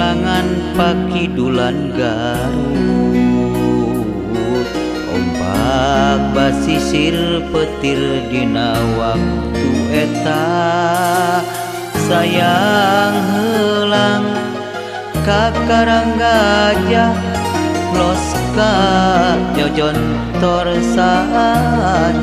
Silangan pakidulan Garut ombak basisir petir dina waktu eta sayang heulang ka Karang Gajah los ka Jojontor sancang.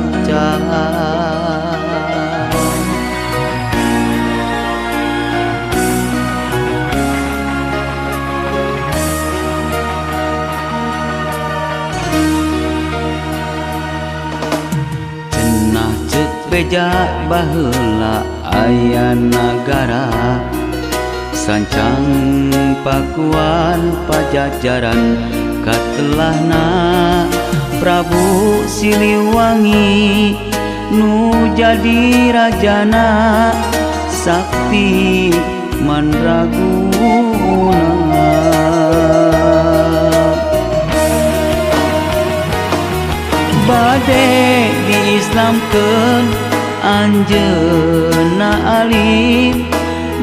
Cenah ceuk beja baheula aya nagara sancang Pakuan Pajajaran katelahna Prabu Siliwangi nu jadi rajana sakti mandraguna. Bade diislamkeun anjeunna alim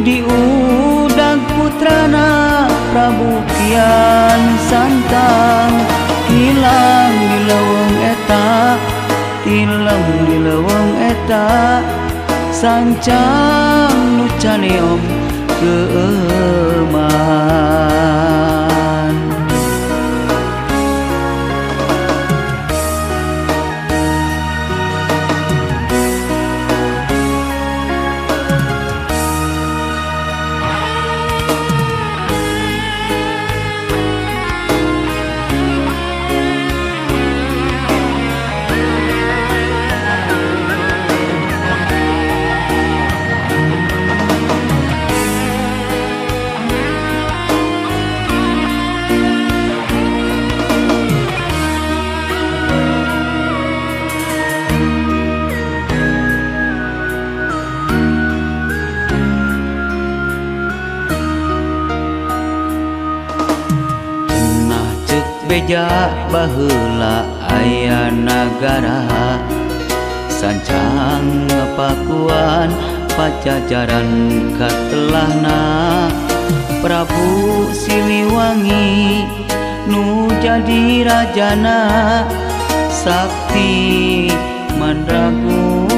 diudag putrana Prabu Kian Santang hilang di leuweung eta tilem di leuweung eta sancang nu caneom geeman. Beja baheula aya nagara sancang Pakuan Pajajaran katelahna Prabu Siliwangi nu jadi rajana sakti mandraguna.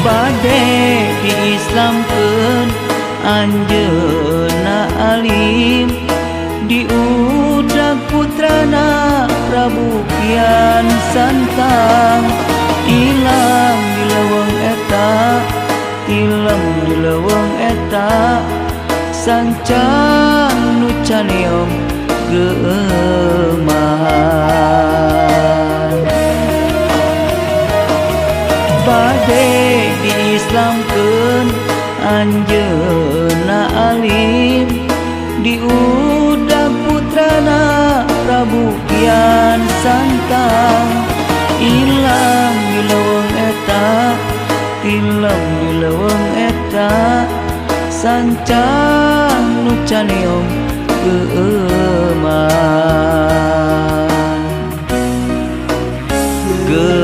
Bade diislamkeun anjeunna alim diudag putrana Prabu Kian Santang ilang di leuweung eta tilem di leuweung eta sancang nu caneom geeman. Bade diislamkeun anjeunna alim diudag putrana Prabu Kian Santang ilang di leuweung eta tilem di leuweung eta sancang nu caneom geeman. Geeman.